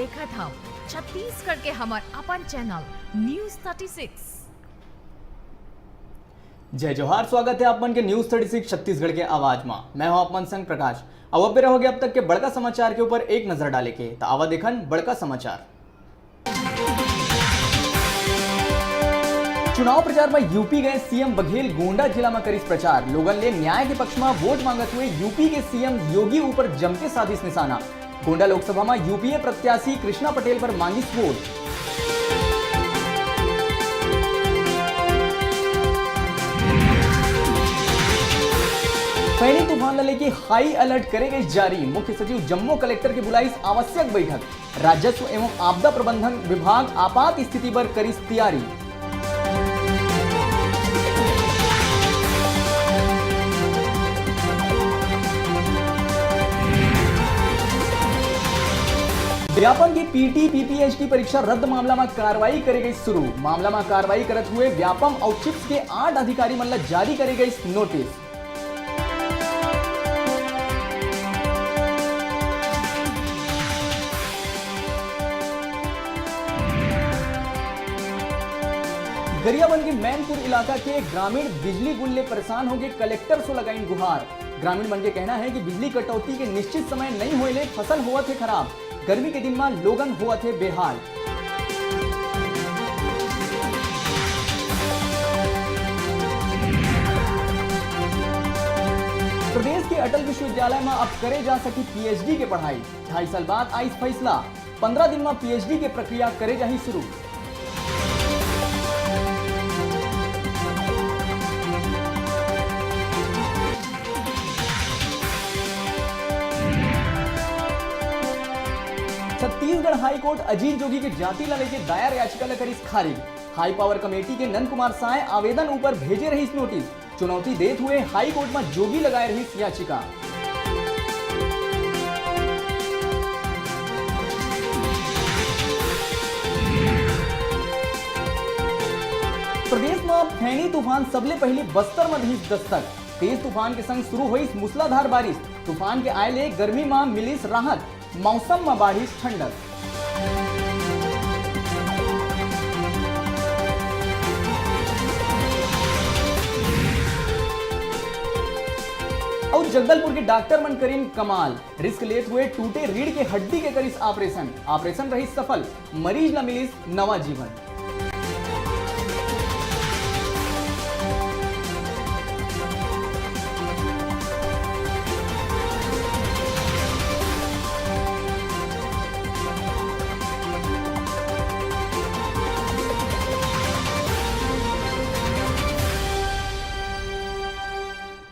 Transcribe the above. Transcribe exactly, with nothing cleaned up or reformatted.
देखत हव छत्तीसगढ़ के हमर अपन चैनल न्यूज़ थर्टी सिक्स। जय जोहार, स्वागत हे आप मन के न्यूज़ थर्टी सिक्स छत्तीसगढ़ के आवाज मा। मैं हूं आप मन संग प्रकाश। अब बेरा होगे अब तक के बड़का समाचार के ऊपर एक नजर डाले के, त आवा देखन बड़का समाचार। चुनाव प्रचार म यूपी गए सीएम बघेल, गोंडा जिला म करिस प्रचार। लोगन ले न्याय के पक्ष म वोट मांगत हुए यूपी के सीएम योगी ऊपर जम के साधिस निशाना। गोंडा लोकसभा म यूपीए प्रत्याशी कृष्णा पटेल पर मांगिस वोट। फैनी तूफान ल लेके हाई अलर्ट करे गइस जारी। मुख्य सचिव जम्मो कलेक्टर के बुलाइस आवश्यक बैठक। राजस्व एवं आपदा प्रबंधन विभाग आपात स्थिति बर करिस तैयारी। व्यापम के पीटी पीपीएच की परीक्षा रद्द मामला म कार्रवाई करे गई शुरू। मामला म कार्रवाई करत हुए व्यापम अउ चिप्स के आठ अधिकारी मन ल जारी करे गई नोटिस। गरियाबंद के मैनपुर इलाका के ग्रामीण बिजली गुल ले परेशान होके कलेक्टर सो लगाइन गुहार। ग्रामीण मन के कहना है कि बिजली कटौती के निश्चित समय नहीं होए ले फसल होवत हे खराब। गर्मी के दिन म लोगन होवत हे बेहाल। प्रदेश के अटल विश्वविद्यालय म अब करे जा सकी पीएचडी के पढ़ाई। ढाई साल बाद आइस फैसला, पंद्रह दिन म पीएचडी के प्रक्रिया करे जाही शुरू। छत्तीसगढ़ हाई कोर्ट अजीत जोगी के जाति ला लेके दायर याचिका ला करिस खारिज। हाई पावर कमेटी के नंद कुमार साय आवेदन ऊपर भेजे रहिस नोटिस। चुनौती देत हुए हाई कोर्ट म जोगी लगाए रहिस याचिका। प्रदेश म फैनी तूफान सबले पहिली बस्तर म दिहिस दस्तक। तेज तूफान के संग शुरू होइस मूसलाधार बारिश। तूफान के आए ले गर्मी म मिलिस राहत, मौसम म बाढ़िस ठंडक। अउ जगदलपुर के डॉक्टर मन करिन कमाल, रिस्क लेत हुए टूटे रीढ़ के हड्डी के करिस ऑपरेशन। ऑपरेशन रहिस सफल, मरीज ला मिलिस नवा जीवन।